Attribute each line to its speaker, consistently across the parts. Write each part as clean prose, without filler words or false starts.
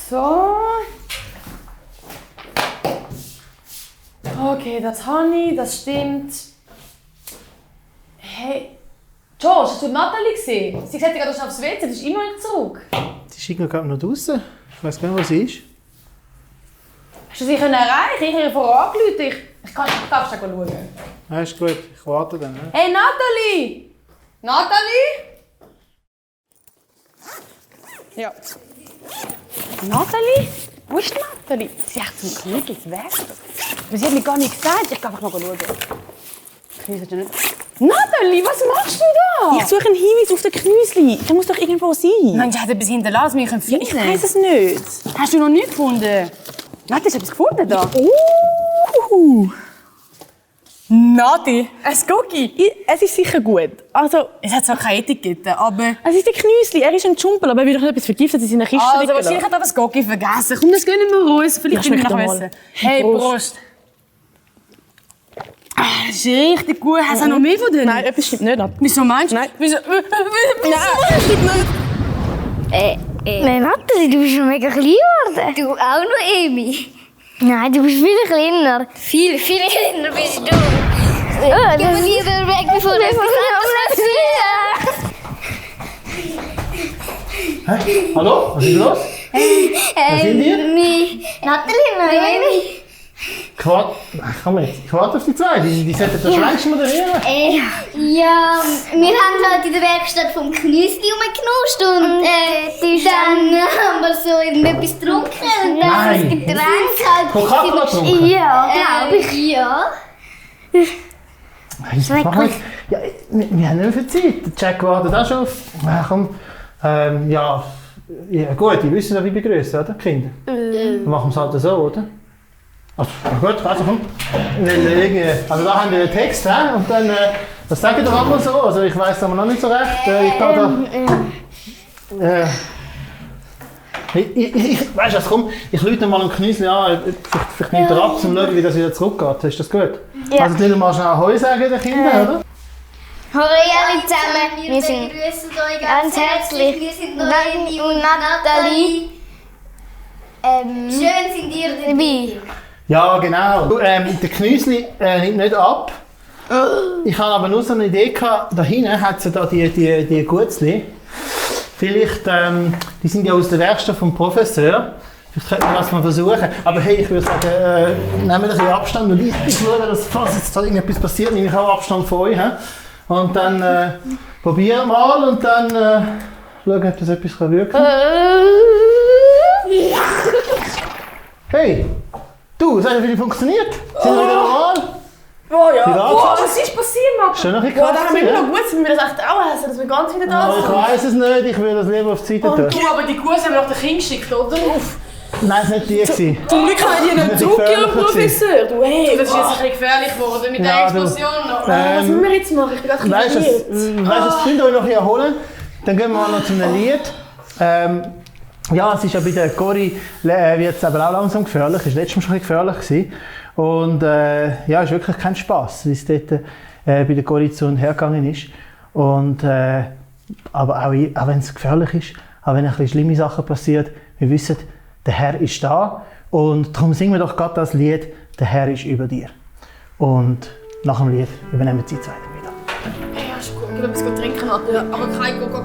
Speaker 1: So. Okay, das habe ich, das stimmt. Hey, George, hast du Nathalie gesehen? Sie sagt gerade, du aufs WC, das ist immer nicht zurück.
Speaker 2: Die ist gerade noch draußen. Ich weiß gar nicht, wo sie ist.
Speaker 1: Hast du sie erreichen? Ich habe ihr vorher angerufen. Ich kann nicht schauen.
Speaker 2: Ja, ist gut. Ich warte dann. Ne?
Speaker 1: Hey, Nathalie! Nathalie? Ja. Nathalie? Wo ist Nathalie? Sie hat zum Glück ins Werk. Aber sie hat mir gar nichts gesagt. Ich gehe einfach mal schauen. Nathalie, was machst du da?
Speaker 3: Ich suche einen Hinweis auf den Knüsli. Der muss doch irgendwo sein.
Speaker 1: Nein, sie hat etwas hinterlassen, wir können finden.
Speaker 3: Ich weiß es nicht.
Speaker 1: Hast du noch nicht gefunden? Nati, hast du etwas gefunden da? Nati, ein Cookie.
Speaker 3: Es ist sicher gut. Also,
Speaker 1: Es hat zwar keine Etikette, aber...
Speaker 3: es ist der Knüsli. Er ist ein Jumpel, aber er will doch nicht etwas vergiftet in seiner Kiste.
Speaker 1: Also wahrscheinlich hat er das Cookie vergessen. Komm, das gönnen wir uns. Vielleicht
Speaker 3: Ja,
Speaker 1: können wir
Speaker 3: schmeckt
Speaker 1: noch
Speaker 3: doch mal.
Speaker 1: essen. Hey, Prost. Das ist richtig gut. Hast du noch mehr von denen?
Speaker 3: Nein, etwas stimmt nicht ab.
Speaker 1: Wieso meinst du?
Speaker 3: Nein.
Speaker 1: Wieso?
Speaker 3: Nein, stimmt nicht.
Speaker 4: Nein, Nathalie, du bist schon mega klein geworden.
Speaker 5: Du auch noch, Emi?
Speaker 4: Nein, du bist viel kleiner.
Speaker 5: Viel kleiner bist du.
Speaker 4: Ja,
Speaker 5: Geh mal lieber weg, bevor du etwas anderes
Speaker 2: Hä? Hallo? Was ist los? Wer sind ihr?
Speaker 5: Nathalie, nein, Emi.
Speaker 2: Ich warte auf die zwei. Die sollten das Schweinchen moderieren.
Speaker 5: Ja, wir haben halt in der Werkstatt vom Knüsli rumgenuscht und dann haben wir so irgendetwas getrunken und dann
Speaker 2: Nein.
Speaker 5: das Getränk halt...
Speaker 2: Coca-Cola getrunken?
Speaker 5: Ja, glaube ich. Ja.
Speaker 2: Ja, wir haben nicht mehr viel Zeit. Der Jack wartet auch schon auf... Ja, komm. Ja, gut, die wissen ja, wie begrüßen, oder? Kinder. Wir machen es halt so, oder? Also, gut, also komm. Also da haben wir den Text, he? Und dann, was sagen die doch so? Also ich weiss aber noch nicht so recht. Ich kann da... Weißt du was, komm, ich rufe mal einen Knüsli an, vielleicht nimmt er ab, um zu schauen, wie das wieder zurückgeht. Ist das gut?
Speaker 4: Ja.
Speaker 2: Also nicht mal schnell Ahoi sagen den Kindern, oder?
Speaker 4: Hallo alle zusammen, wir sind
Speaker 5: begrüßen euch
Speaker 4: ganz herzlich.
Speaker 5: Wir sind
Speaker 4: Noemi und Nathalie.
Speaker 5: Schön sind ihr
Speaker 4: Dabei.
Speaker 2: Ja, genau. Du, der Knüsli nimmt nicht ab. Ich hatte aber nur so eine Idee gehabt, da hinten hat es da die Gutzli. Vielleicht, die sind ja aus der Werkstatt vom Professor. Vielleicht könnte man das mal versuchen. Aber hey, ich würde sagen, nehmen wir ein bisschen Abstand. Und ich schaue, dass falls jetzt da irgendetwas passiert, nehme ich auch Abstand von euch. He? Und dann probieren wir mal und dann schauen, ob das etwas wirken kann. Hey! Du, sag mal, wie die funktioniert? Sind wir wieder normal?
Speaker 1: Oh ja.
Speaker 2: Die Ratsche?
Speaker 1: Oh, was ist passiert, Marco?
Speaker 2: Schon noch ein bisschen
Speaker 1: Ja, da haben wir
Speaker 2: krass,
Speaker 1: immer
Speaker 2: ja?
Speaker 1: noch gut, wenn wir das echt auch essen, dass wir ganz wieder da
Speaker 2: Ja, ich
Speaker 1: sind.
Speaker 2: weiss es nicht, ich würde das lieber auf die Seite tun.
Speaker 1: Du, aber die Kuh haben wir nach den Kindern geschickt, oder? Uff.
Speaker 2: Nein, es war nicht die. gewesen.
Speaker 1: Zum Glück haben die nicht
Speaker 2: Das ist
Speaker 1: zurückgegeben,
Speaker 2: gefährlicher
Speaker 1: Professor. Du, hey, das ist jetzt ein bisschen gefährlich geworden mit der
Speaker 2: Ja, du.
Speaker 1: Explosion. noch.
Speaker 3: Was müssen wir jetzt machen? Ich bin gerade
Speaker 2: Weißt du,
Speaker 3: verwirrt.
Speaker 2: das könnt ihr euch noch hier holen. Dann gehen wir mal noch zu einem Lied. Ja, es ist ja bei der Cori wird es aber auch langsam gefährlich. Es war letztes Mal schon ein bisschen gefährlich gewesen. Und ja, es ist wirklich kein Spass, wie es dort bei der Cori zu und her gegangen ist. Und, aber auch wenn es gefährlich ist, auch wenn ein bisschen schlimme Sachen passieren, wir wissen, der Herr ist da. Und darum singen wir doch gerade das Lied, der Herr ist über dir. Und nach dem Lied übernehmen die Zeit wieder.
Speaker 1: Ja, ist gut. Ich will etwas trinken, aber kein Coca-Cola.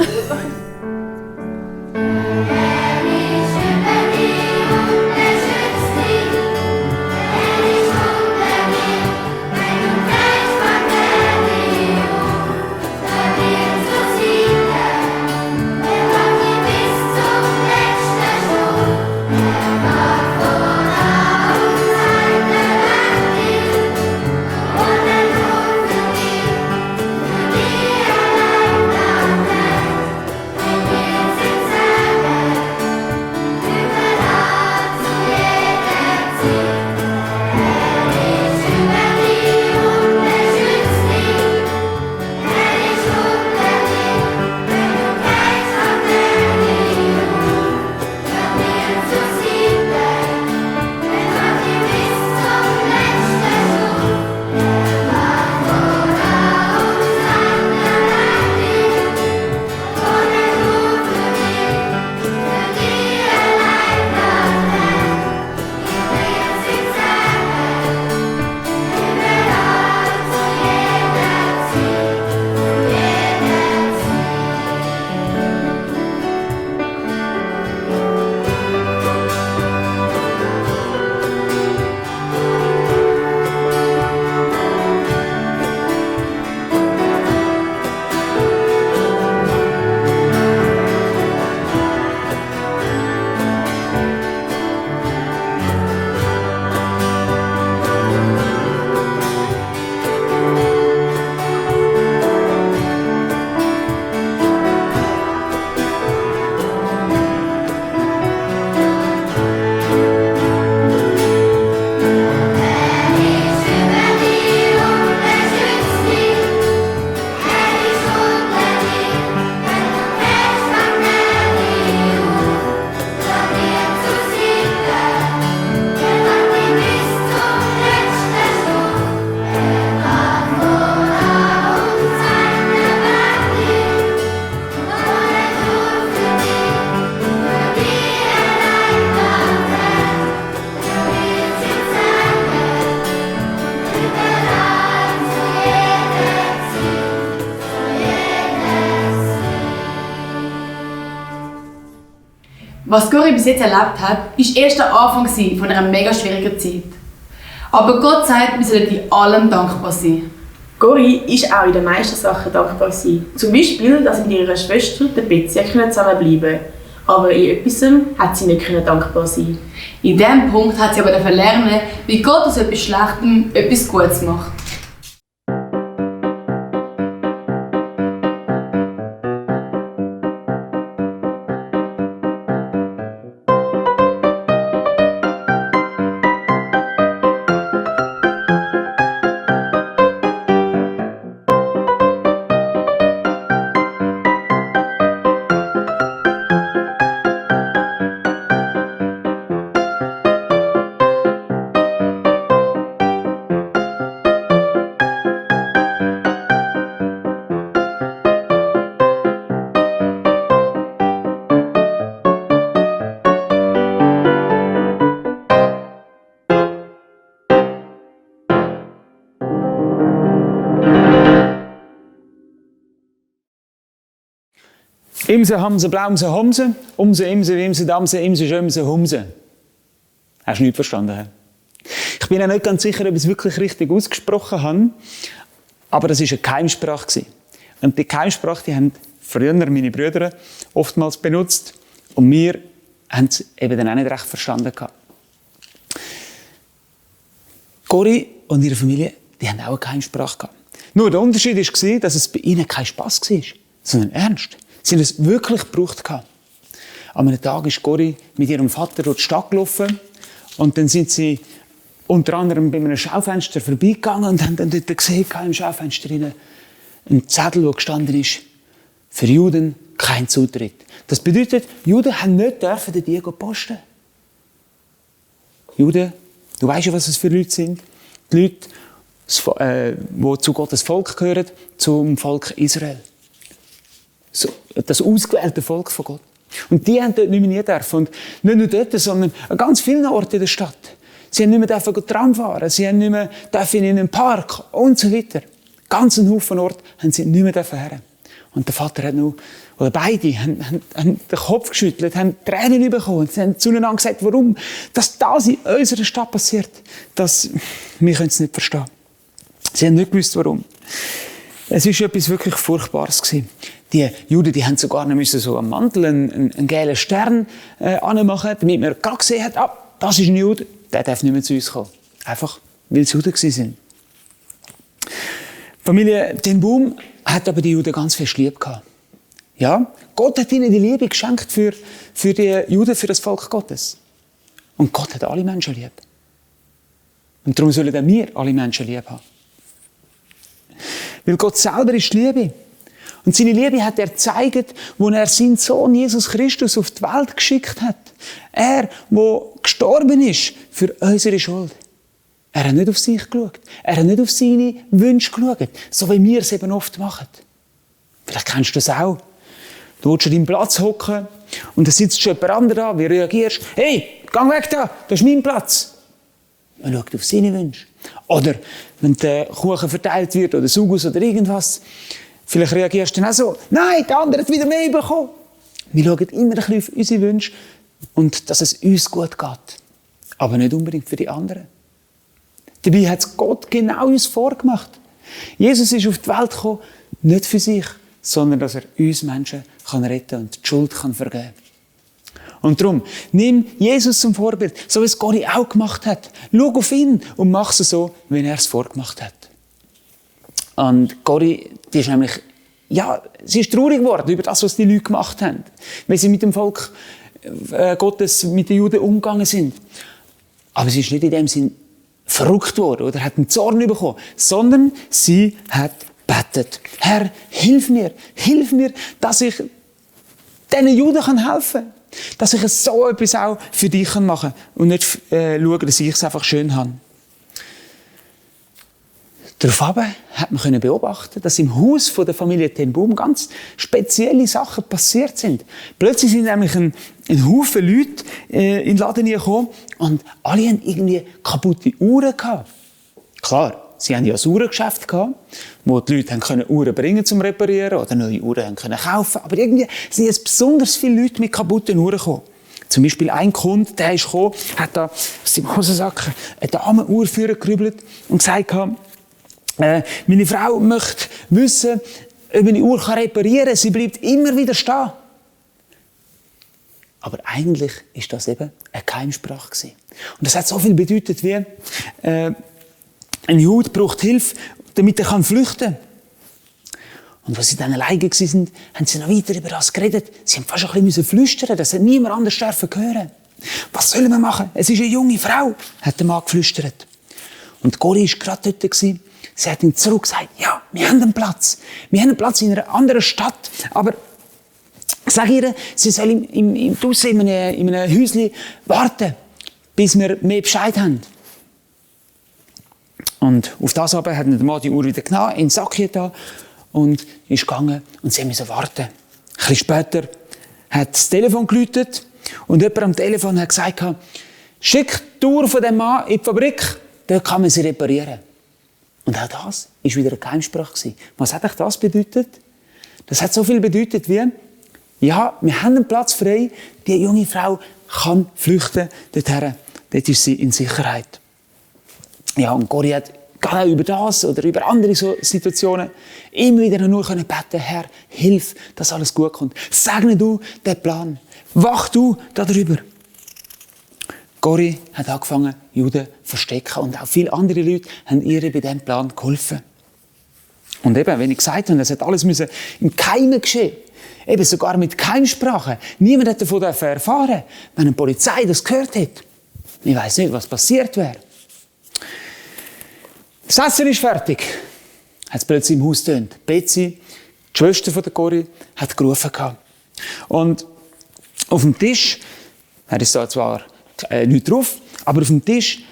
Speaker 1: Was Gori bis jetzt erlebt hat, war erst der Anfang von einer mega schwierigen Zeit. Aber Gott sagt, wir sollen in allem dankbar sein.
Speaker 3: Gori ist auch in den meisten Sachen dankbar gewesen. Zum Beispiel, dass sie mit ihrer Schwester, der Betsy, zusammenbleiben konnte. Aber in etwas hat sie nicht dankbar sein.
Speaker 1: In diesem Punkt hat sie aber lernen, wie Gott aus etwas Schlechtem etwas Gutes macht.
Speaker 6: Imse, Hamse, Blaumse, Homse, Umse, Imse, Wimse, Damse, Imse, Schömse, Humse. Hast du nicht verstanden? He? Ich bin ja nicht ganz sicher, ob ich es wirklich richtig ausgesprochen habe, aber das war eine Keimsprache. Und die Keimsprache, die haben früher meine Brüder oftmals benutzt und wir haben es eben dann auch nicht recht verstanden. Gori und ihre Familie, die haben auch eine Keimsprache gehabt. Nur der Unterschied war, dass es bei ihnen kein Spass war, sondern ernst. Sie haben es wirklich gebraucht. An einem Tag ist Gori mit ihrem Vater durch die Stadt gelaufen und dann sind sie unter anderem bei einem Schaufenster vorbeigegangen und haben dann dort gesehen, im Schaufenster ein Zettel, wo gestanden ist, für Juden kein Zutritt. Das bedeutet, Juden haben nicht dürfen den Diego posten. Juden, du weißt ja, was es für Leute sind. Die Leute, die zu Gottes Volk gehören, zum Volk Israel. So, das ausgewählte Volk von Gott. Und die haben dort nicht mehr dürfen. Und nicht nur dort, sondern an ganz vielen Orten in der Stadt. Sie haben nicht mehr Tram fahren, sie haben nicht mehr in einen Park und so weiter. Ganz einen Haufen Orte haben sie nicht mehr her. Und der Vater hat noch, oder beide, haben den Kopf geschüttelt, haben Tränen bekommen. Sie haben zueinander gesagt, warum das in unserer Stadt passiert. Wir können es nicht verstehen. Sie haben nicht gewusst, warum. Es war etwas wirklich Furchtbares gewesen. Die Juden, die haben sogar noch so am Mantel einen gelben Stern anmachen, damit man gerade gesehen hat, das ist ein Jude, der darf nicht mehr zu uns kommen. Einfach, weil sie Juden waren. Die Familie Ten Boom hat aber die Juden ganz fest lieb gehabt. Ja, Gott hat ihnen die Liebe geschenkt für die Juden, für das Volk Gottes. Und Gott hat alle Menschen lieb. Und darum sollen auch wir alle Menschen lieb haben. Weil Gott selber ist die Liebe. Und seine Liebe hat er gezeigt, als er seinen Sohn Jesus Christus auf die Welt geschickt hat. Er, der gestorben ist für unsere Schuld. Er hat nicht auf sich geschaut. Er hat nicht auf seine Wünsche geschaut, so wie wir es eben oft machen. Vielleicht kennst du das auch. Du willst an deinem Platz hocken und da sitzt schon jemand anderes an. Wie reagierst du? Hey, geh weg da, das ist mein Platz. Man schaut auf seine Wünsche. Oder wenn der Kuchen verteilt wird oder Sugus oder irgendwas, vielleicht reagierst du dann auch so, nein, der andere hat wieder mehr bekommen. Wir schauen immer ein bisschen auf unsere Wünsche und dass es uns gut geht. Aber nicht unbedingt für die anderen. Dabei hat es Gott genau uns vorgemacht. Jesus ist auf die Welt gekommen, nicht für sich, sondern dass er uns Menschen retten kann und die Schuld vergeben kann. Und darum, nimm Jesus zum Vorbild, so wie es Gori auch gemacht hat. Schau auf ihn und mach es so, wie er es vorgemacht hat. Und Gori, die ist nämlich, sie ist traurig geworden über das, was die Leute gemacht haben. Weil sie mit dem Volk Gottes, mit den Juden umgegangen sind. Aber sie ist nicht in dem Sinn verrückt worden oder hat einen Zorn bekommen, sondern sie hat gebetet. Herr, hilf mir, dass ich diesen Juden helfen kann. Dass ich so etwas auch für dich machen kann und nicht schauen, dass ich es einfach schön habe. Daraufhin hat man beobachten, dass im Haus der Familie Ten Boom ganz spezielle Sachen passiert sind. Plötzlich sind nämlich ein Haufen Leute in den Laden gekommen und alle hatten irgendwie kaputte Uhren gehabt. Klar, sie hatten ja ein Uhrengeschäft gehabt, wo die Leute Uhren bringen zum Reparieren oder neue Uhren kaufen. Aber irgendwie sind jetzt besonders viele Leute mit kaputten Uhren gekommen. Zum Beispiel ein Kunde, der ist gekommen, hat da aus seinem Hosensack eine Damenuhr gerübelt und gesagt, meine Frau möchte wissen, ob man die Uhr reparieren kann. Sie bleibt immer wieder stehen. Aber eigentlich ist das eben eine Geheimsprache gewesen. Und das hat so viel bedeutet wie, ein Jude braucht Hilfe, damit er flüchten kann. Und als sie dann alleine waren, haben sie noch weiter über das geredet. Sie haben fast ein bisschen flüstern, das hat niemand anders hören. Was sollen wir machen? Es ist eine junge Frau, hat der Mann geflüstert. Und Cori war gerade dort. Sie hat ihm zurück gesagt, ja, wir haben einen Platz. Wir haben einen Platz in einer anderen Stadt. Aber sag ihr, sie soll draussen in einem Häuschen warten, bis wir mehr Bescheid haben. Und auf das aber hat der Mann die Uhr wieder genommen, in den Sack getan und ist gegangen und sie mussten warten. Ein bisschen später hat das Telefon geläutet und jemand am Telefon hat gesagt, schick die Uhr von dem Mann in die Fabrik, dort kann man sie reparieren. Und auch das war wieder eine Geheimsprache. Was hat euch das bedeutet? Das hat so viel bedeutet wie, ja, wir haben einen Platz frei, die junge Frau kann flüchten dorthin. Dort ist sie in Sicherheit. Ja, und Cori hat gerade auch über das oder über andere so Situationen immer wieder nur beten, Herr, hilf, dass alles gut kommt. Segne du den Plan. Wach du darüber. Cori hat angefangen, Juden zu verstecken und auch viele andere Leute haben ihr bei diesem Plan geholfen. Und eben, wenn ich gesagt habe, es hat alles im Geheimen geschehen. Eben sogar mit Geheimsprache. Niemand hat davon erfahren, wenn eine Polizei das gehört hat. Ich weiss nicht, was passiert wäre. Das Essen ist fertig. Hat es plötzlich im Haus getönt. Betsy, die Schwester von der Cori, hat gerufen. Und auf dem Tisch, er ist da zwar nichts drauf, aber auf dem Tisch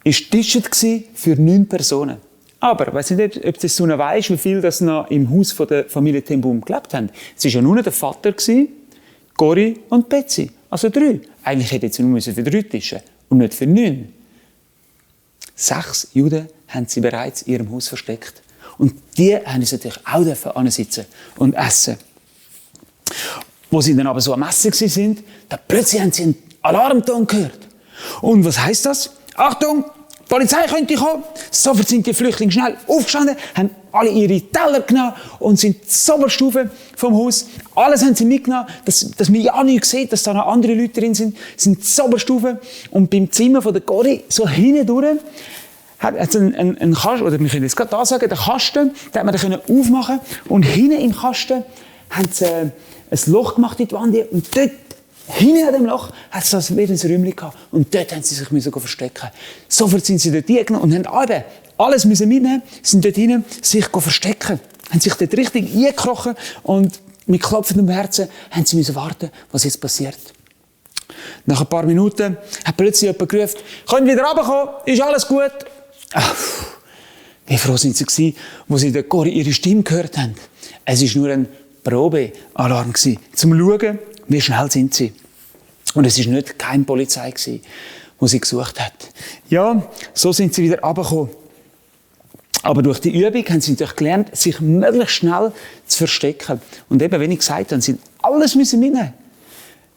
Speaker 6: war Tischet für 9 Personen. Aber ich weiss nicht, ob das so weisst, wie viel das noch im Haus von der Familie Tenboom gelebt haben. Es war ja nur der Vater, Cori und Betsy. Also 3. Eigentlich hätte sie nur für 3 Tische und nicht für 9. 6 Juden haben sie bereits in ihrem Haus versteckt. Und die haben sie natürlich auch ansitzen und essen. Wo sie dann aber so am Essen waren, da plötzlich haben sie einen Alarmton gehört. Und was heisst das? Achtung! Die Polizei könnte kommen. Sofort sind die Flüchtlinge schnell aufgestanden, haben alle ihre Teller genommen und sind zur Oberstufe vom Haus. Alles haben sie mitgenommen, dass man ja nicht sieht, dass da noch andere Leute drin sind. Sie sind zur Oberstufe und beim Zimmer von der Cori, so hindurch, hat es einen Kasten, oder wir können jetzt gerade da sagen, den Kasten, den hat man aufmachen und hinten im Kasten haben sie ein Loch gemacht in die Wand und dort hinten an dem Loch hat es das wieder ein Räumchen gehabt. Und dort haben sie sich verstecken. Sofort sind sie dort hingegangen und haben alles mitnehmen, sind dort hinten sich verstecken. Haben sich dort richtig eingekrochen und mit klopfendem Herzen haben sie warten, was jetzt passiert. Nach ein paar Minuten hat plötzlich jemand gerufen, «Könnt wieder runterkommen, ist alles gut?» Wie froh sind sie gewesen, als sie der Cori ihre Stimme gehört haben. Es war nur ein Probealarm gewesen, zum Schauen, wie schnell sind sie. Und es war nicht keine Polizei gewesen, die sie gesucht hat. Ja, so sind sie wieder runtergekommen. Aber durch die Übung haben sie natürlich gelernt, sich möglichst schnell zu verstecken. Und eben, wenn ich gesagt habe, sie alles mitnehmen.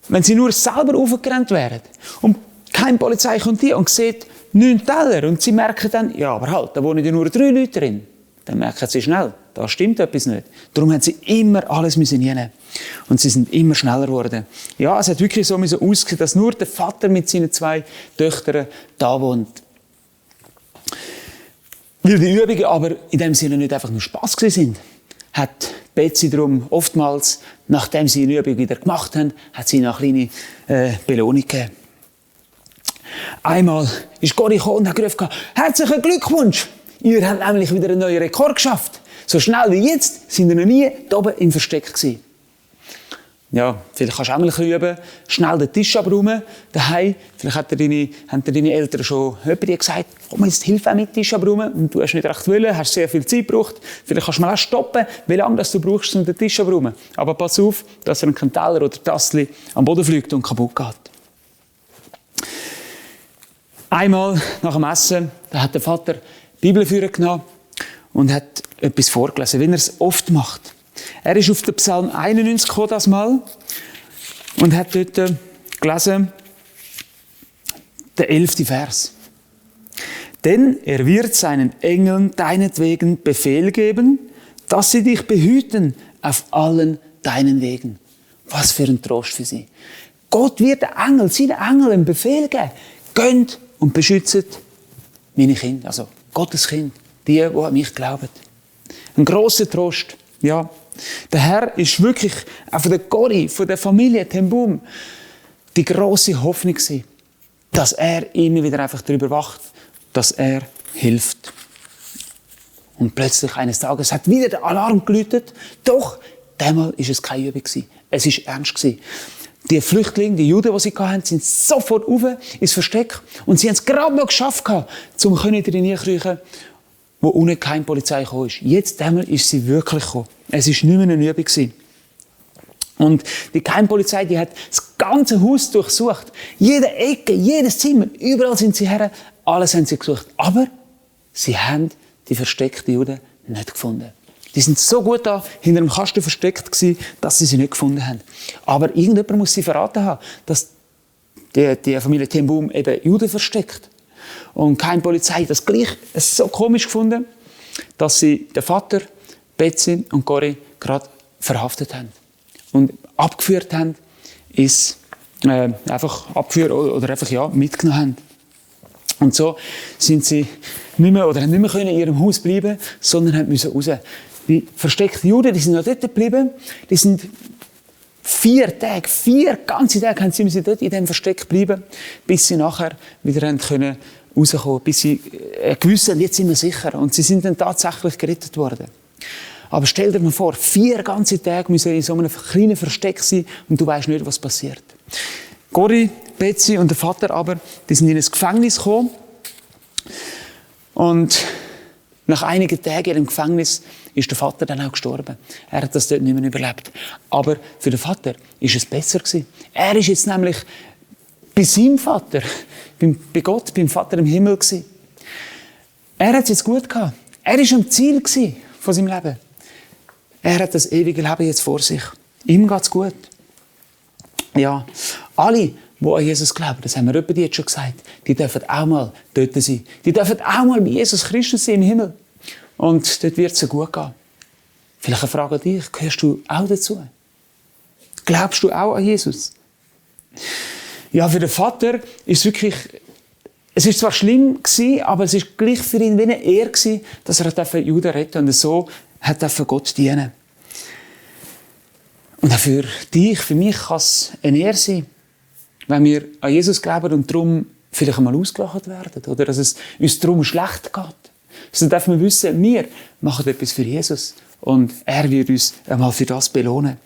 Speaker 6: Wenn sie nur selber aufgerannt wären und keine Polizei kommt hier und sieht 9 Teller und sie merken dann, ja, aber halt, da wohnen ja nur 3 Leute drin. Dann merken sie schnell, da stimmt etwas nicht. Darum haben sie immer alles nehmen. Und sie sind immer schneller geworden. Ja, es hat wirklich so ausgesehen, dass nur der Vater mit seinen 2 Töchtern da wohnt. Weil die Übungen aber in dem Sinne nicht einfach nur Spass waren, hat Betsy darum oftmals, nachdem sie eine Übung wieder gemacht haben, hat sie eine kleine Belohnung gegeben. Einmal ist Cori gekommen und hat gerufen, «Herzlichen Glückwunsch! Ihr habt nämlich wieder einen neuen Rekord geschafft. So schnell wie jetzt sind ihr noch nie hier oben im Versteck gewesen.» Ja, vielleicht kannst du auch mal ein bisschen üben, schnell den Tisch abräumen, daheim. Vielleicht haben deine Eltern schon jemandem gesagt, komm, jetzt hilf auch mit dem Tisch abräumen. Und du hast nicht recht wollen, hast sehr viel Zeit gebraucht. Vielleicht kannst du mal auch stoppen, wie lange du brauchst, um den Tisch abräumen. Aber pass auf, dass ein Teller oder Tassel am Boden fliegt und kaputt geht. Einmal nach dem Essen, da hat der Vater die Bibel vorgenommen und hat etwas vorgelesen, wie er es oft macht. Er ist auf den Psalm 91 gekommen, das Mal, und hat dort gelesen, der 11. Vers. Denn er wird seinen Engeln deinetwegen Befehl geben, dass sie dich behüten auf allen deinen Wegen. Was für ein Trost für sie. Gott wird seinen Engeln einen Befehl geben. Geht und beschützt meine Kinder, also Gottes Kinder, die an mich glauben. Ein grosser Trost. Ja, der Herr ist wirklich auch von der Cori, von der Familie Tenboom, die grosse Hoffnung gewesen, dass er immer wieder einfach darüber wacht, dass er hilft. Und plötzlich eines Tages hat wieder der Alarm geläutet. Doch, diesmal war es keine Übung. Es war ernst. Die Flüchtlinge, die Juden, die sie hatten, sind sofort rauf ins Versteck. Und sie haben es gerade noch geschafft, um reinzukriechen, wo unten keine Polizei gekommen ist. Jetzt einmal ist sie wirklich gekommen. Es war nicht mehr eine Übung. Und die Geheimpolizei, die hat das ganze Haus durchsucht. Jede Ecke, jedes Zimmer, überall sind sie her. Alles haben sie gesucht. Aber sie haben die versteckten Juden nicht gefunden. Die sind so gut da hinter dem Kasten versteckt gewesen, dass sie nicht gefunden haben. Aber irgendjemand muss sie verraten haben, dass die Familie Tenboom eben Juden versteckt. Und keine Polizei hat das gleich so komisch gefunden, dass sie den Vater, Betsy und Cori gerade verhaftet haben. Und abgeführt haben, einfach abgeführt oder einfach mitgenommen haben. Und so sind sie nicht mehr in ihrem Haus bleiben, sondern müssen raus. Die versteckten Juden, die sind noch dort geblieben. Die sind 4 ganze Tage müssen sie dort in diesem Versteck bleiben, bis sie nachher wieder rauskommen konnten, bis sie gewusst haben, jetzt sind wir sicher. Und sie sind dann tatsächlich gerettet worden. Aber stell dir mal vor, 4 ganze Tage müssen in so einem kleinen Versteck sein und du weißt nicht, was passiert. Cori, Betsy und der Vater aber, die sind in ein Gefängnis gekommen. Und nach einigen Tagen im Gefängnis ist der Vater dann auch gestorben. Er hat das dort nicht mehr überlebt. Aber für den Vater ist es besser gewesen. Er ist jetzt nämlich bei seinem Vater, bei Gott, beim Vater im Himmel gewesen. Er hat es jetzt gut gehabt. Er war am Ziel von seinem Leben. Er hat das ewige Leben jetzt vor sich. Ihm geht es gut. Ja, alle, die an Jesus glauben, das haben wir etwa jetzt schon gesagt, die dürfen auch mal dort sein. Die dürfen auch mal bei Jesus Christus sein im Himmel. Und dort wird es gut gehen. Vielleicht eine Frage an dich, gehörst du auch dazu? Glaubst du auch an Jesus? Ja, für den Vater ist wirklich, es ist zwar schlimm gewesen, aber es ist gleich für ihn wie eine Ehre gewesen, dass er Juden retten und so hat für Gott dienen. Und auch für dich, für mich kann es eine Ehre sein, wenn wir an Jesus glauben und darum vielleicht einmal ausgelacht werden oder dass es uns darum schlecht geht. Also dürfen wir wissen, wir machen etwas für Jesus und er wird uns einmal für das belohnen.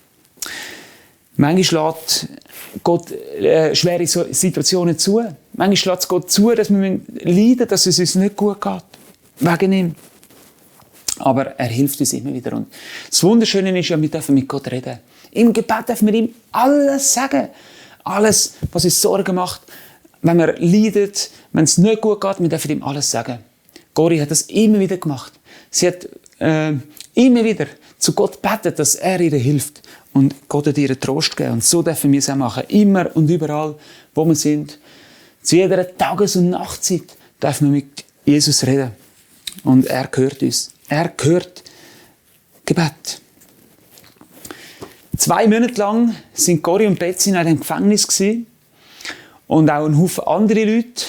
Speaker 6: Manchmal lässt Gott schwere Situationen zu. Manchmal lässt Gott zu, dass wir leiden müssen, dass es uns nicht gut geht. Wegen ihm. Aber er hilft uns immer wieder. Und das Wunderschöne ist ja, wir dürfen mit Gott reden. Im Gebet dürfen wir ihm alles sagen. Alles, was uns Sorgen macht. Wenn wir leiden, wenn es nicht gut geht, wir dürfen ihm alles sagen. Cori hat das immer wieder gemacht. Sie hat immer wieder zu Gott gebeten, dass er ihr hilft. Und Gott hat ihr Trost gegeben. Und so dürfen wir es auch machen. Immer und überall, wo wir sind. Zu jeder Tages- und Nachtzeit dürfen wir mit Jesus reden. Und er hört uns. Er hört Gebet. 2 Monate lang sind Cori und Betsy in einem Gefängnis gewesen. Und auch ein Haufen andere Leute,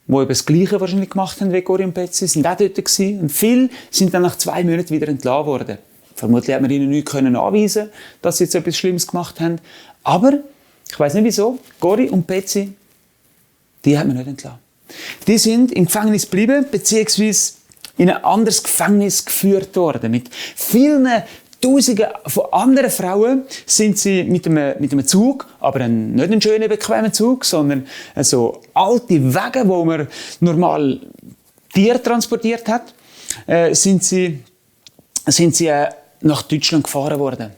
Speaker 6: die eben das Gleiche wahrscheinlich gemacht haben wie Cori und Betsy, sind auch dort gewesen. Und viele sind dann nach 2 Monaten wieder entlassen worden. Vermutlich hat man ihnen nicht anweisen können, dass sie jetzt etwas Schlimmes gemacht haben. Aber, ich weiss nicht wieso, Cori und Betsy, die hat man nicht entlassen. Die sind im Gefängnis geblieben, beziehungsweise in ein anderes Gefängnis geführt worden. Mit vielen Tausenden von anderen Frauen sind sie mit einem Zug, aber nicht einen schönen, bequemen Zug, sondern so alte Wege, wo man normal Tiere transportiert hat, sind sie nach Deutschland gefahren worden.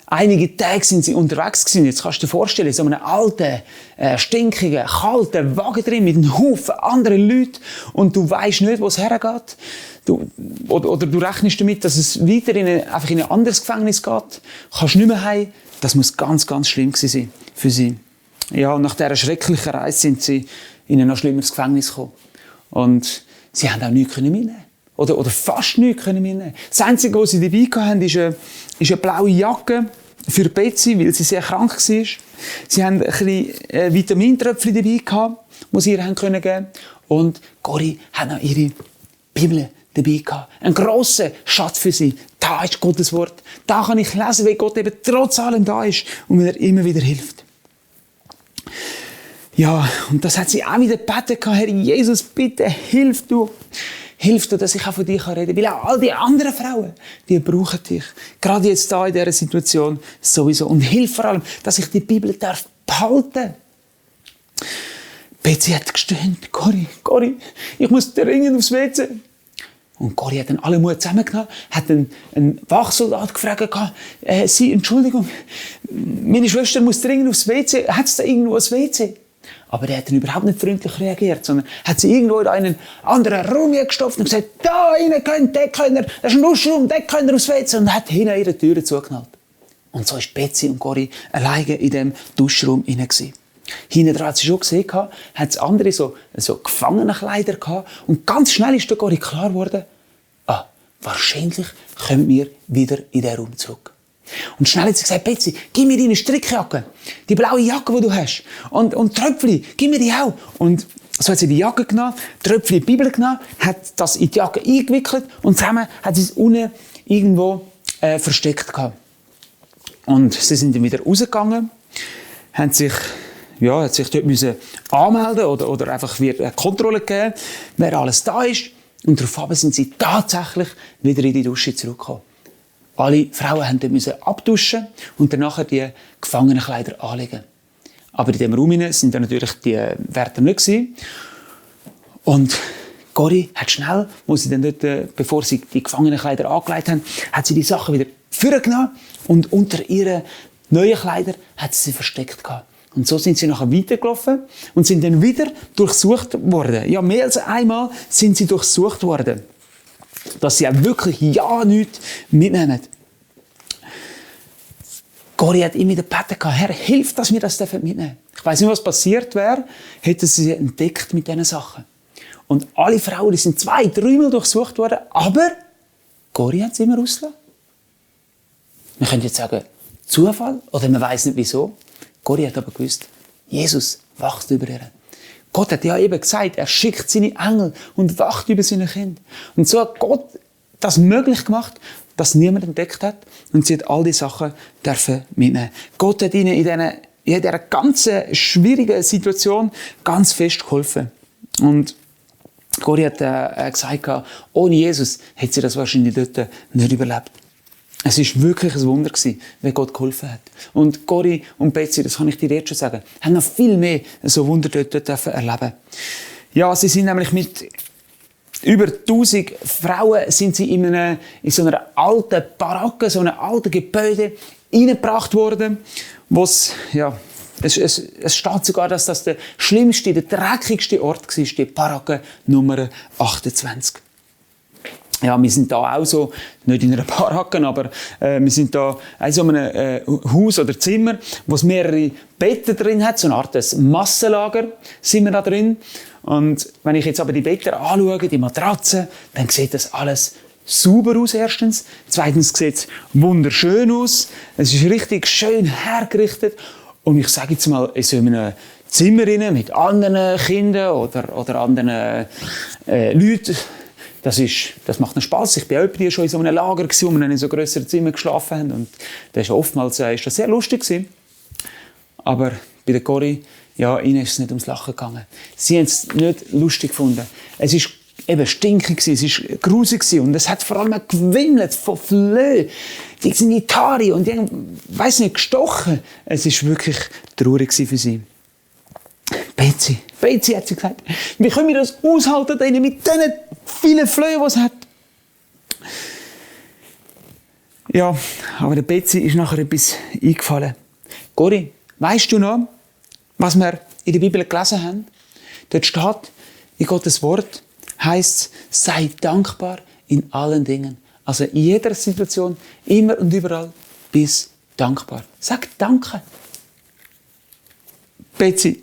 Speaker 6: Einige Tage sind sie unterwegs gewesen. Jetzt kannst du dir vorstellen, so einen alten, stinkigen, kalten Wagen drin mit einem Haufen anderen Leuten und du weisst nicht, wo es hergeht. Oder du rechnest damit, dass es weiter einfach in ein anderes Gefängnis geht. Du kannst nicht mehr heim. Das muss ganz, ganz schlimm gewesen sein für sie. ja, nach dieser schrecklichen Reise sind sie in ein noch schlimmeres Gefängnis gekommen. Und sie haben auch nichts mitnehmen. Oder fast nichts mitnehmen. Das Einzige, was sie dabei hatten, ist eine blaue Jacke für Betsy, weil sie sehr krank war. Sie haben ein bisschen Vitamintröpfchen dabei gehabt, die sie ihr geben konnten. Und Cory hat noch ihre Bibel dabei gehabt. Ein grosser Schatz für sie. Da ist Gottes Wort. Da kann ich lesen, wie Gott eben trotz allem da ist und mir immer wieder hilft. Ja, und das hat sie auch wieder gebeten, Herr Jesus, bitte, hilf du, dass ich auch von dir reden kann. Weil auch all die anderen Frauen, die brauchen dich. Gerade jetzt da in dieser Situation sowieso. Und hilf vor allem, dass ich die Bibel behalten darf. Betsy hat gestöhnt, Cory, ich muss dringend aufs WC. Und Cory hat dann alle Mut zusammengenommen, hat einen Wachsoldat gefragt, Sie, Entschuldigung, meine Schwester muss dringend aufs WC, hat es da irgendwo ein WC? Aber der hat dann überhaupt nicht freundlich reagiert, sondern hat sie irgendwo in einen anderen Raum gestopft und gesagt, da rein könnt, das ist ein Duschraum, da könnt ihr aufs WC. Und hat hinten ihre Türen zugeknallt. Und so ist Betsy und Cory alleine in diesem Duschraum hinein. Hinten dran hat sie schon gesehen, hat es andere so Gefangenenkleider gehabt. Und ganz schnell ist der Cory klar geworden, wahrscheinlich kommen wir wieder in diesen Raum zurück. Und schnell hat sie gesagt, Betsy, gib mir deine Strickjacke, die blaue Jacke, die du hast. Und Tröpfchen, gib mir die auch. Und so hat sie die Jacke genommen, Tröpfchen in die Bibel genommen, hat das in die Jacke eingewickelt und zusammen hat sie es unten irgendwo versteckt gehabt. Und sie sind dann wieder rausgegangen, haben sich dort müssen anmelden oder einfach wieder eine Kontrolle geben, wer alles da ist. Und daraufhin sind sie tatsächlich wieder in die Dusche zurückgekommen. Alle Frauen mussten abduschen und danach die Gefangenenkleider anlegen. Aber in diesem Raum sind dann natürlich die Wärter nicht gewesen. Und Cory hat schnell, bevor sie die Gefangenenkleider angelegt haben, hat sie die Sachen wieder vorgenommen und unter ihren neuen Kleidern hat sie versteckt gehabt. Und so sind sie nachher weitergelaufen und sind dann wieder durchsucht worden. Ja, mehr als einmal sind sie durchsucht worden. Dass sie auch wirklich nichts mitnehmen. Cory hat immer gebeten, Herr, hilf, dass wir das mitnehmen dürfen. Ich weiss nicht, was passiert wäre, hätten sie entdeckt mit diesen Sachen. Und alle Frauen, die sind 2-3 Mal durchsucht worden, aber Cory hat es immer rausgelassen. Man könnte jetzt sagen, Zufall, oder man weiss nicht wieso. Cory hat aber gewusst, Jesus wacht über ihr. Gott hat ja eben gesagt, er schickt seine Engel und wacht über seine Kinder. Und so hat Gott das möglich gemacht, dass niemand entdeckt hat und sie hat all die Sachen mitnehmen. Gott hat ihnen in dieser ganzen schwierigen Situation ganz fest geholfen. Und Cory hat gesagt, ohne Jesus hätte sie das wahrscheinlich dort nicht überlebt. Es war wirklich ein Wunder, wie Gott geholfen hat. Und Cory und Betsy, das kann ich dir jetzt schon sagen, haben noch viel mehr so Wunder dort erleben. Ja, sie sind nämlich mit über 1000 Frauen sind sie in so einer alten Baracke, so einem alten Gebäude hineingebracht worden, es steht sogar, dass das der schlimmste, der dreckigste Ort war, die Baracke Nummer 28. Ja, wir sind da auch so, nicht in einer Baracke, aber wir sind da in so einem Haus oder Zimmer, wo es mehrere Betten drin hat, so eine Art Massenlager sind wir da drin. Und wenn ich jetzt aber die Betten anschaue, die Matratzen, dann sieht das alles sauber aus, erstens. Zweitens sieht es wunderschön aus. Es ist richtig schön hergerichtet. Und ich sage jetzt mal, in so einem Zimmer mit anderen Kindern oder anderen Leuten, das macht einen Spass. Ich war auch schon in so einem Lager, wo wir in so grösseren Zimmern geschlafen haben. Und das ist oftmals ist das sehr lustig gewesen. Aber bei der Cory, ja, ihnen ist es nicht ums Lachen gegangen. Sie haben es nicht lustig gefunden. Es war eben stinkig, es war grusig und es hat vor allem gewimmelt von Flöhen. Die sind in die Haare und die haben, weiss nicht, gestochen. Es war wirklich traurig für sie. Betsy hat sie gesagt, wie können wir das aushalten mit diesen vielen Flöhen, die es hat? Ja, aber der Betsy ist nachher etwas eingefallen. Cory, weisst du noch, was wir in der Bibel gelesen haben? Dort steht, in Gottes Wort heisst es, sei dankbar in allen Dingen. Also in jeder Situation, immer und überall, bist dankbar. Sag Danke. Betsy,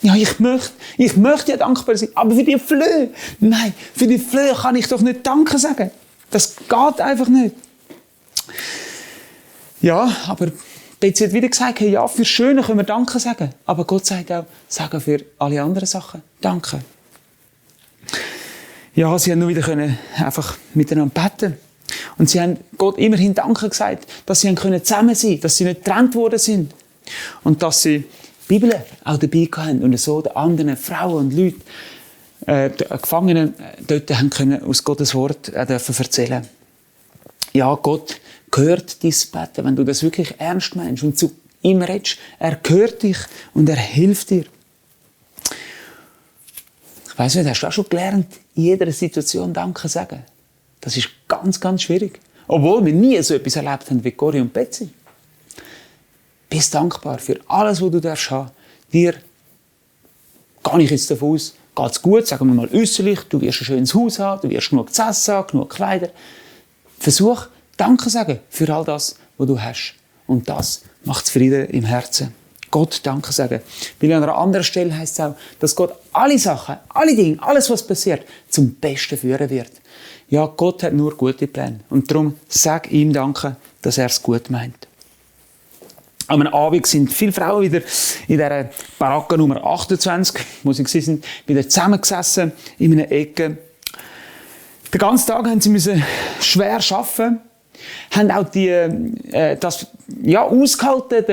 Speaker 6: ja, ich möchte ja dankbar sein, aber für die Flöhe, nein, für die Flöhe kann ich doch nicht Danke sagen. Das geht einfach nicht. Ja, aber Betsy hat wieder gesagt, hey, ja, für Schöne können wir Danke sagen. Aber Gott sagt auch, sagen für alle anderen Sachen Danke. Ja, sie haben nur wieder können einfach miteinander beten. Und sie haben Gott immerhin Danke gesagt, dass sie können zusammen sein können, dass sie nicht getrennt worden sind. Und dass sie die Bibel auch dabei hatten und so den anderen Frauen und Leuten, Gefangenen, dort haben können aus Gottes Wort erzählen. Ja, Gott hört dein Beten, wenn du das wirklich ernst meinst und zu ihm redest. Er hört dich und er hilft dir. Ich weiss nicht, hast du auch schon gelernt, in jeder Situation Danke sagen? Das ist ganz, ganz schwierig. Obwohl wir nie so etwas erlebt haben wie Cory und Betsy. Bist dankbar für alles, was du darfst haben. Dir gehe ich jetzt davon aus, geht es gut, sagen wir mal äußerlich, du wirst ein schönes Haus haben, du wirst genug zu essen haben, genug Kleider. Versuch, Danke sagen für all das, was du hast. Und das macht Frieden im Herzen. Gott Danke sagen. Weil an einer anderen Stelle heisst es auch, dass Gott alle Sachen, alle Dinge, alles, was passiert, zum Besten führen wird. Ja, Gott hat nur gute Pläne. Und darum sag ihm Danke, dass er es gut meint. Am Abend sind viele Frauen wieder in dieser Baracke Nummer 28, wo sie waren, wieder zusammengesessen in einer Ecke. Den ganzen Tag haben sie schwer arbeiten, haben auch das ausgehalten,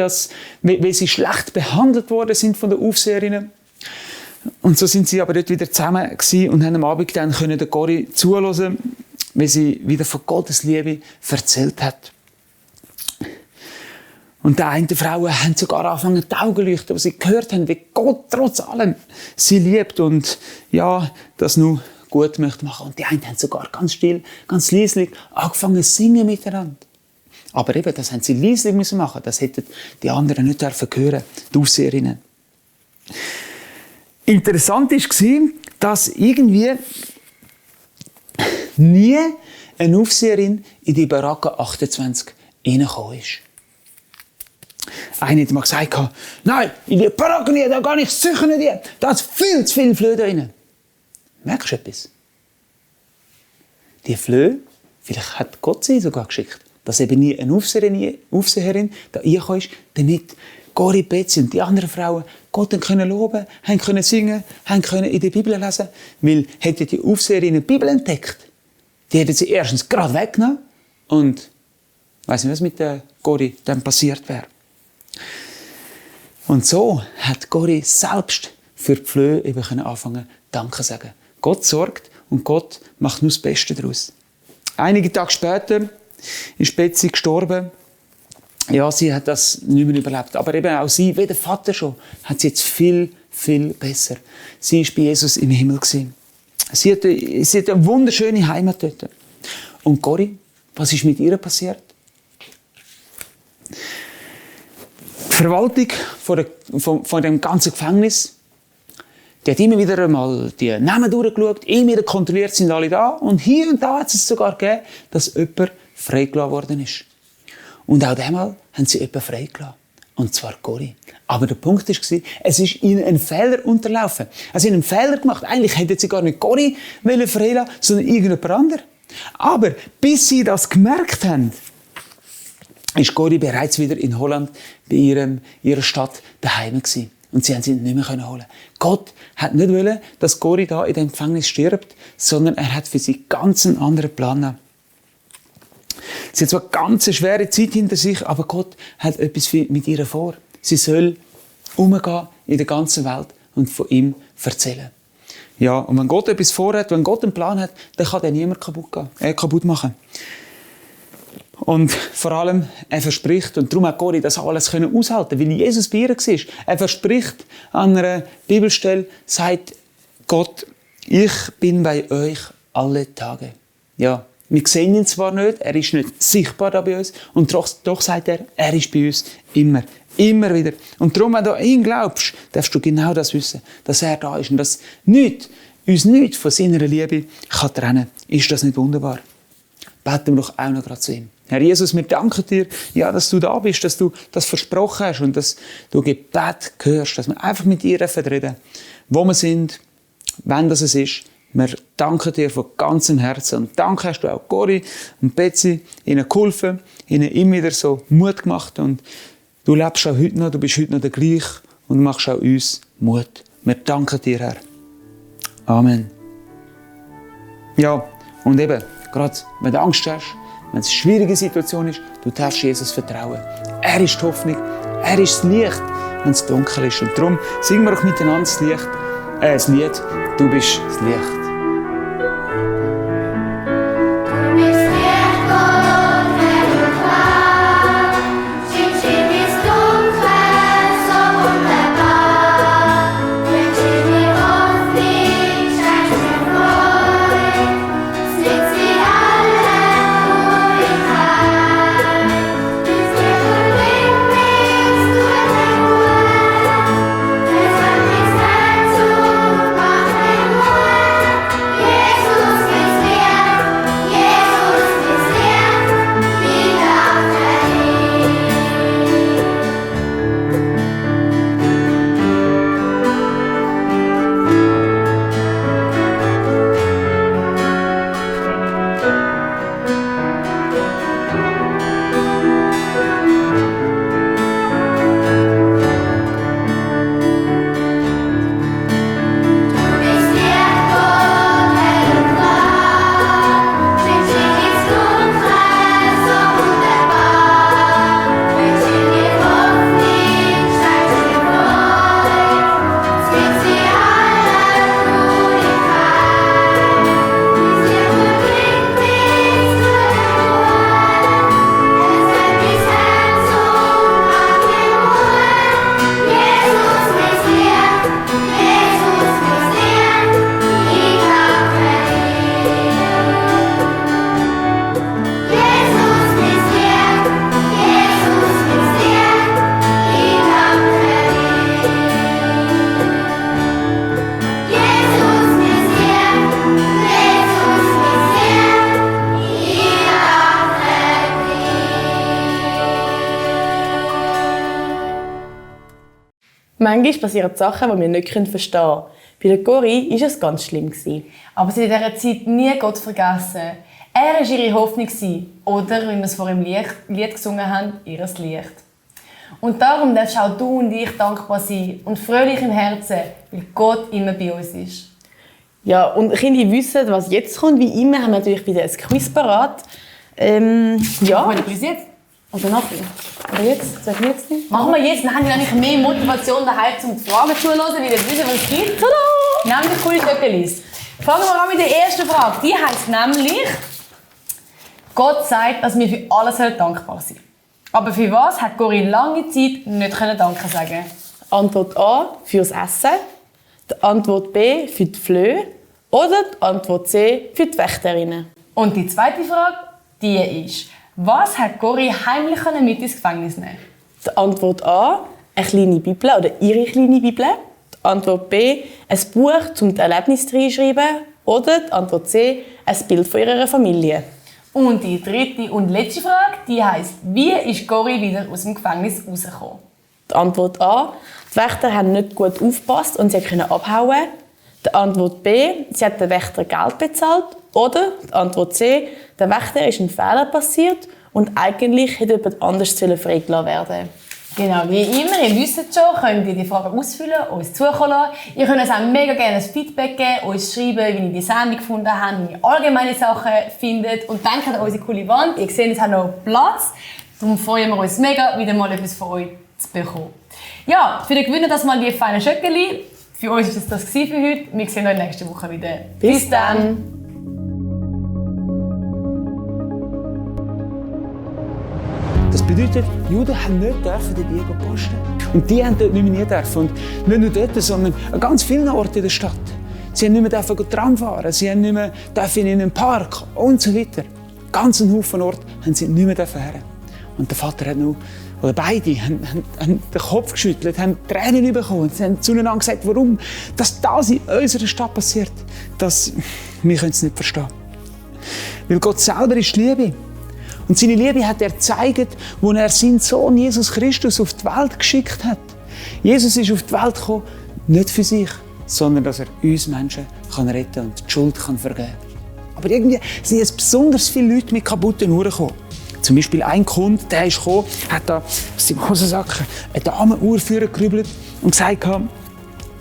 Speaker 6: weil sie schlecht behandelt worden sind von den Aufseherinnen. Und so sind sie aber dort wieder zusammen gewesen und haben am Abend dann den Cory zuhören, weil sie wieder von Gottes Liebe erzählt hat. Und die einen Frauen haben sogar angefangen, die Augen zu leuchten, wo sie gehört haben, wie Gott trotz allem sie liebt und ja, das nur gut möchte machen. Und die einen haben sogar ganz still, ganz leislich angefangen zu singen miteinander. Aber eben, das haben sie leislich müssen machen. Das hätten die anderen nicht hören dürfen, die Aufseherinnen. Interessant war, dass irgendwie nie eine Aufseherin in die Baracke 28 reingekommen ist. Einer hat mal gesagt, nein, in die Baracke nicht, da gehe ich sicher nicht rein. Da ist viel zu viel Flöhe drin. Merkst du etwas? Die Flöhe, vielleicht hat Gott sie sogar geschickt, dass eben nie eine Aufseherin da reingekommen ist, damit Cory, Betsy und die anderen Frauen Gott können loben, haben können singen, haben können in der Bibel lesen. Weil hätten die Aufseherinnen die Bibel entdeckt, die hätten sie erstens gerade weggenommen und ich weiss nicht, was mit der Cory dann passiert wäre. Und so hat Cory selbst für die Flöhe eben anfangen, Danke zu sagen. Gott sorgt und Gott macht nur das Beste daraus. Einige Tage später ist Betsy gestorben. Ja, sie hat das nicht mehr überlebt. Aber eben auch sie, wie der Vater schon, hat sie jetzt viel, viel besser. Sie war bei Jesus im Himmel. Sie hat eine wunderschöne Heimat dort. Und Cory, was ist mit ihr passiert? Die Verwaltung von dem ganzen Gefängnis, die hat immer wieder einmal die Namen durchgeschaut, immer wieder kontrolliert, sind alle da. Und hier und da hat es sogar gegeben, dass jemand freigelassen worden ist. Und auch einmal haben sie jemanden freigelassen. Und zwar Cory. Aber der Punkt war, es ist ihnen ein Fehler unterlaufen. Also sie haben einen Fehler gemacht. Eigentlich hätten sie gar nicht Cory freilassen, sondern irgendjemand anderes. Aber bis sie das gemerkt haben, ist Cory bereits wieder in Holland bei ihrer Stadt daheim gewesen. Und sie haben sie nicht mehr holen. Gott hat nicht wollen, dass Cory da in dem Gefängnis stirbt, sondern er hat für sie ganz einen anderen Plan gehabt. Sie hat zwar eine ganz schwere Zeit hinter sich, aber Gott hat etwas mit ihr vor. Sie soll umgehen in der ganzen Welt und von ihm erzählen. Ja, und wenn Gott etwas vorhat, wenn Gott einen Plan hat, dann kann der niemand kaputt machen. Und vor allem, er verspricht, und darum hat Cory das alles aushalten können, weil Jesus bei ihr war. Er verspricht an einer Bibelstelle, sagt Gott, ich bin bei euch alle Tage. Ja, wir sehen ihn zwar nicht, er ist nicht sichtbar da bei uns, und doch sagt er ist bei uns immer. Immer wieder. Und darum, wenn du an ihn glaubst, darfst du genau das wissen, dass er da ist und dass uns nichts von seiner Liebe kann trennen kann. Ist das nicht wunderbar? Beten wir doch auch noch gerade zu ihm. Herr Jesus, wir danken dir, ja, dass du da bist, dass du das versprochen hast und dass du Gebet hörst, dass wir einfach mit dir reden, wo wir sind, wenn das es ist. Wir danken dir von ganzem Herzen und danke hast du auch Cori und Betsy, ihnen geholfen, ihnen immer wieder so Mut gemacht und du lebst auch heute noch, du bist heute noch der gleich und machst auch uns Mut. Wir danken dir, Herr. Amen. Ja, und eben, gerade wenn du Angst hast, wenn es eine schwierige Situation ist, du darfst Jesus vertrauen. Er ist die Hoffnung, er ist das Licht, wenn es dunkel ist. Und darum singen wir auch miteinander das Lied, du bist das Licht.
Speaker 3: Manchmal passieren Sachen, die wir nicht verstehen können. Bei der Cori war es ganz schlimm.
Speaker 1: Aber sie hat in dieser Zeit nie Gott vergessen. Er war ihre Hoffnung. Oder, wie wir es vor dem Lied gesungen haben, ihr Licht. Und darum darfst auch du und ich dankbar sein und fröhlich im Herzen, weil Gott immer bei uns ist.
Speaker 3: Ja, und Kinder wissen, was jetzt kommt. Wie immer haben wir natürlich wieder ein Quiz parat. Ja.
Speaker 1: Wollen wir jetzt?
Speaker 3: Oder nachher? Oder jetzt? Sag ich jetzt nicht?
Speaker 1: Machen wir jetzt, dann haben wir nämlich mehr Motivation daheim, um die Fragen zuzuhören, weil wir wissen, was es gibt. Tada! Nämlich coole Stöckelis. Fangen wir an mit der ersten Frage. Die heisst nämlich, Gott sagt, dass wir für alles dankbar sein sollen. Aber für was hat Cori lange Zeit nicht Danke sagen?
Speaker 3: Antwort A, fürs Essen. Die Antwort B, für die Flöhe. Oder die Antwort C, für die Wächterinnen.
Speaker 1: Und die zweite Frage, die ist, was hat Cori heimlich mit ins Gefängnis nehmen?
Speaker 3: Die Antwort A, eine kleine Bibel oder ihre kleine Bibel. Die Antwort B, ein Buch zum Erlebnis reinschreiben. Oder die Antwort C, ein Bild von ihrer Familie.
Speaker 1: Und die dritte und letzte Frage, die heisst, wie ist Cori wieder aus dem Gefängnis rausgekommen?
Speaker 3: Die Antwort A, die Wächter haben nicht gut aufgepasst und sie konnten abhauen. Die Antwort B, sie hat den Wächter Geld bezahlt. Oder die Antwort C, der Wächter ist ein Fehler passiert und eigentlich hätte jemand anders freigelassen werden.
Speaker 1: Genau, wie immer, ihr wisst schon, könnt ihr die Fragen ausfüllen, uns zukommen lassen. Ihr könnt uns auch mega gerne ein Feedback geben, uns schreiben, wie ihr die Sendung gefunden habt, wie ihr allgemeine Sachen findet. Und denkt an unsere coole Wand. Ihr seht, es hat noch Platz. Darum freuen wir uns mega, wieder mal etwas von euch zu bekommen. Ja, für den Gewinner das mal die feinen Schöckeli. Für uns war das für heute. Wir sehen euch nächste Woche wieder.
Speaker 3: Bis dann!
Speaker 6: Das bedeutet, Juden haben nicht den Bibel posten. Und die haben dort nicht mehr dürfen. Und nicht nur dort, sondern an ganz vielen Orten in der Stadt. Sie haben nicht mehr Tram fahren, sie haben nicht mehr in einen Park und so weiter. Ganz einen Haufen Orte haben sie nicht mehr her. Und der Vater hat noch, oder beide, haben den Kopf geschüttelt, haben Tränen bekommen. Sie haben zueinander gesagt, warum das in unserer Stadt passiert. Wir können es nicht verstehen. Weil Gott selber ist Liebe. Und seine Liebe hat er gezeigt, wo er seinen Sohn Jesus Christus auf die Welt geschickt hat. Jesus ist auf die Welt gekommen, nicht für sich, sondern dass er uns Menschen kann retten und die Schuld kann vergeben. Aber irgendwie sind jetzt besonders viele Leute mit kaputten Uhren gekommen. Zum Beispiel ein Kunde, der ist gekommen, hat da aus seinem Hosensack eine Damenuhr vorgerübelt und gesagt,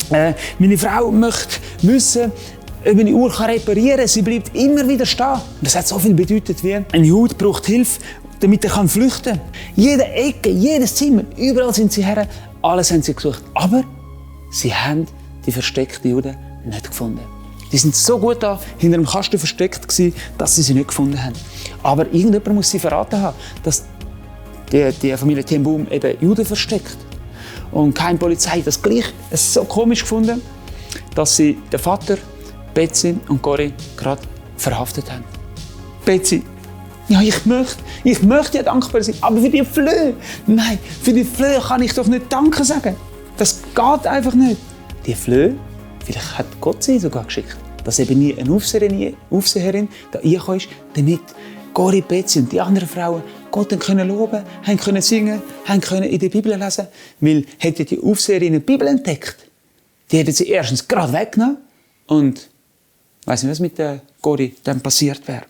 Speaker 6: meine Frau möchte wissen, ob ich eine Uhr reparieren kann. Sie bleibt immer wieder stehen. Das hat so viel bedeutet wie ein Jude braucht Hilfe, damit er flüchten kann. Jede Ecke, jedes Zimmer, überall sind sie her. Alles haben sie gesucht. Aber sie haben die versteckte Jude nicht gefunden. Die sind so gut da hinter dem Kasten versteckt gewesen, dass sie sie nicht gefunden haben. Aber irgendjemand muss sie verraten haben, dass die Familie Tenboom eben Juden versteckt. Und keine Polizei hat das gleich so komisch gefunden, dass sie den Vater, Betsy und Cory gerade verhaftet haben. Betsy, ja, ich möchte ja dankbar sein, aber für die Flöhe, nein, für die Flöhe kann ich doch nicht Danke sagen. Das geht einfach nicht. Die Flöhe, vielleicht hat Gott sie sogar geschickt, dass eben nie eine Aufseherin da reingekommen ist, damit Cory, Betsy und die anderen Frauen Gott können loben, können singen, können in der Bibel lesen. Weil hätte die Aufseherin die Bibel entdeckt, die hätten sie erstens gerade weggenommen und ich weiss nicht, was mit der Cory dann passiert wäre.